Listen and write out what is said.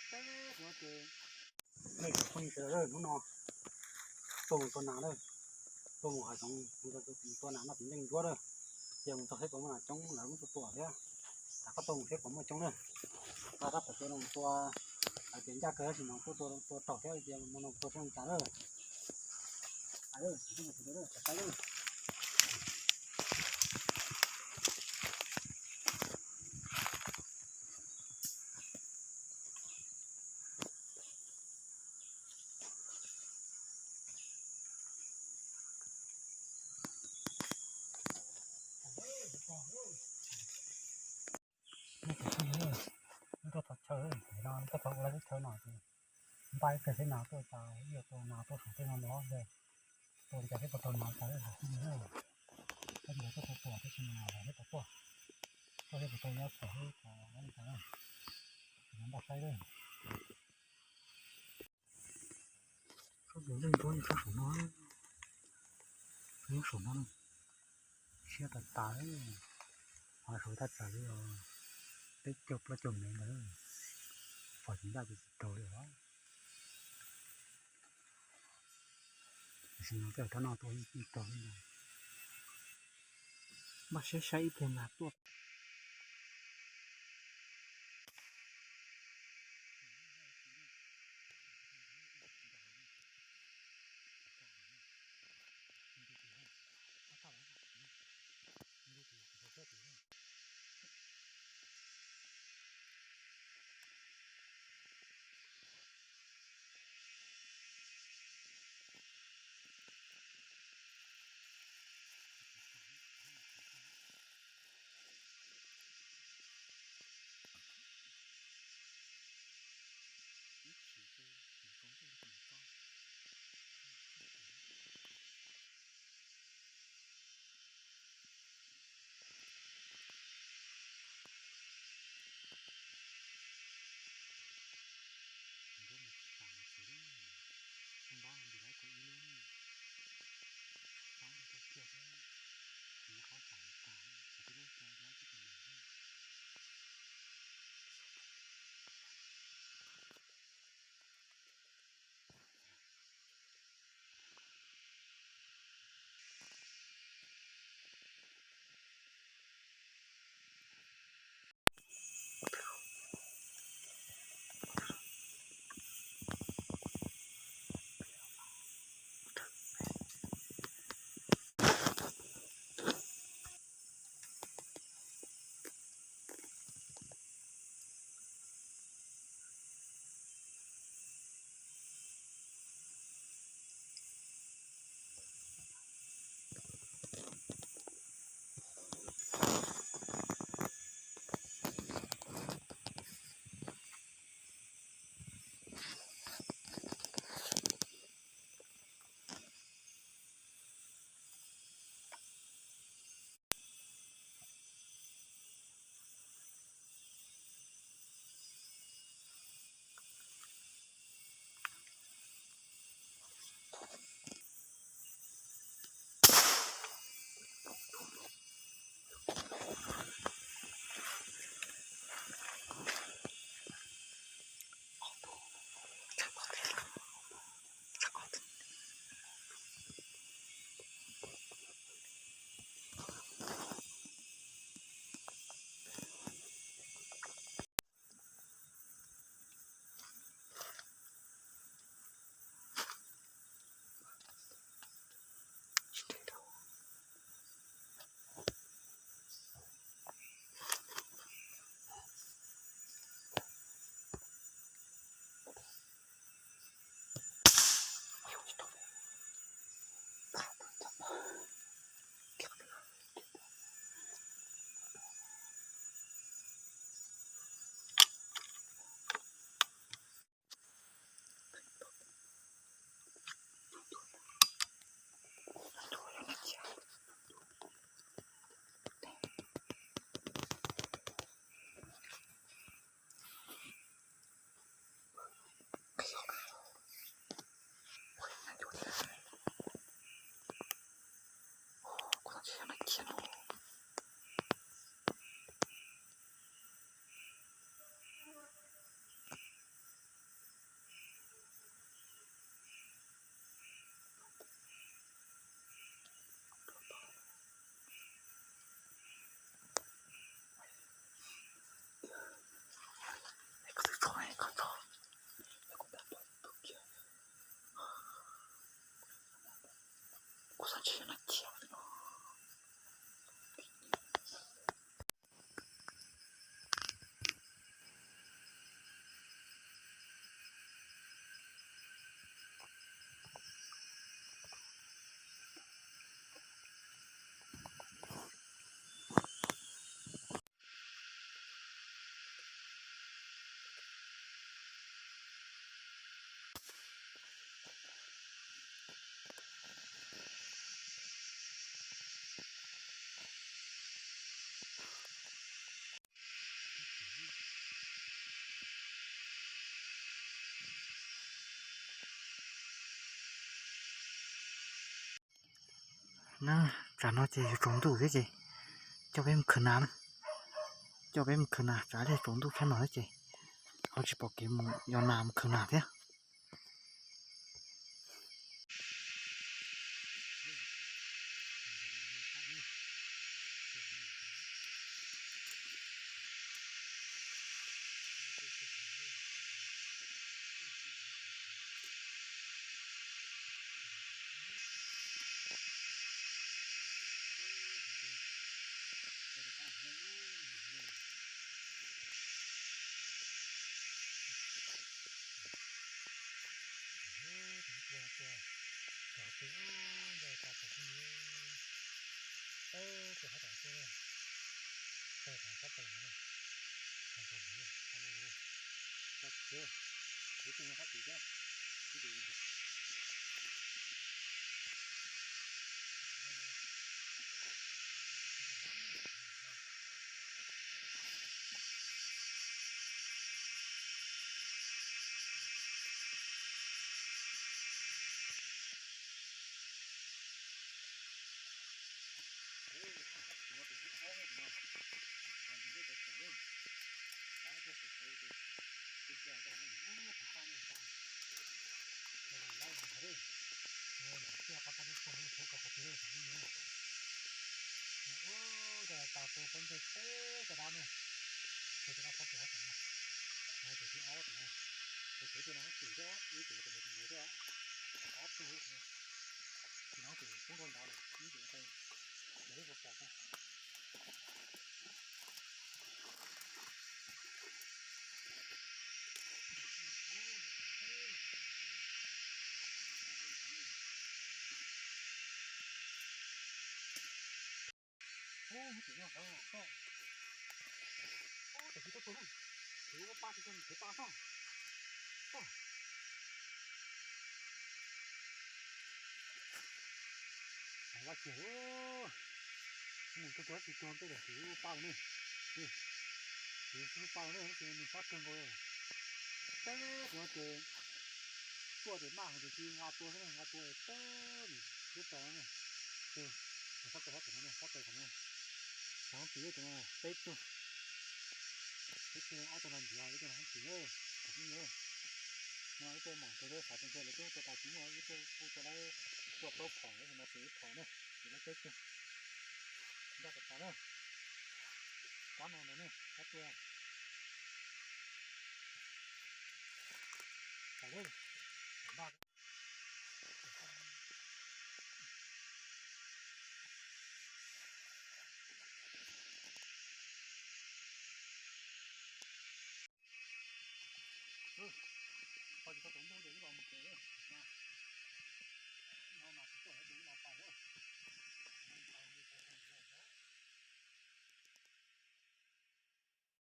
Phooj ywg sawv daws, hnub no tuaj mus tua nas lawm, tuaj mus hav zoov, tua nas noj txiv nceej ntsuab lawm, ces mus txog seb puas muaj nas coob lawv muab tua tua thiab. Rov qab tuaj mus seb puas muaj coob lawm. Rov qab pem tua no tua, hais tias ncaj kawg tab sis mas kuj tua tua raug thiab tias no tua seb ua cas lawm. Wb tuaj txog chaw, no wb tuaj txog ua lub chaw no ces npaj ib pliag seb nas tuaj cas, wb yuav tua nas tuaj saum tej no los. Tua li cas thiab puas tau nas cas lawm, peb mus tuaj tua tua tab sis mas seb puas tuaj, tuaj seb puas tau nyob txog seb puas li cas na. Npaj saib lawm. Tsob tus leej ntuab nyob saum no, nyob saum no, siab tas tas, ho saum thaj tsam li peb caug plaub caug mev ntawd, pom tsis ncaj ces tsis raug li os. Tam sim no tej zaum rov noj tuaj ib tog li ntawd. Npaj siab saib ib pliag nas tuaj. Txog ntshe yog nas ciam. Na, tsam no ces yuav tsaus ntuj thiab ces coj peb mus khawm nas na. Coj peb mus khawm nas, tsam li tsaus ntuj thiab no thiab ces ho tsis pom kev mus yos nas mus khawm nas thiab. Vaj kiag, mus tuag tuag tsis tuag tej tias kuv lub paj los ne. Kuv lub paj los ne, ces nws fab kawg nkaus. Teb kuv no ces tuaj ces maj hais tias tsis nqa tua xwb ne, nqa tua teb nws twb tau ne. Fab tau fab tau no ne, fab tau tau no. Xav tim tus no peb tug, peb tug ob tug no ntxiv, ib tug no tim na, tus pib na. No ib tug mam tus xav tus ntxhais lawv twb tua tas tsis muaj, ib tug kuj tua lawm, tua plaub phom, ib tug no tua ib phom na, ces lawv peb tug. Ncaj tas tas na. Kab no ntawd ne, kab tua. Tau lawm.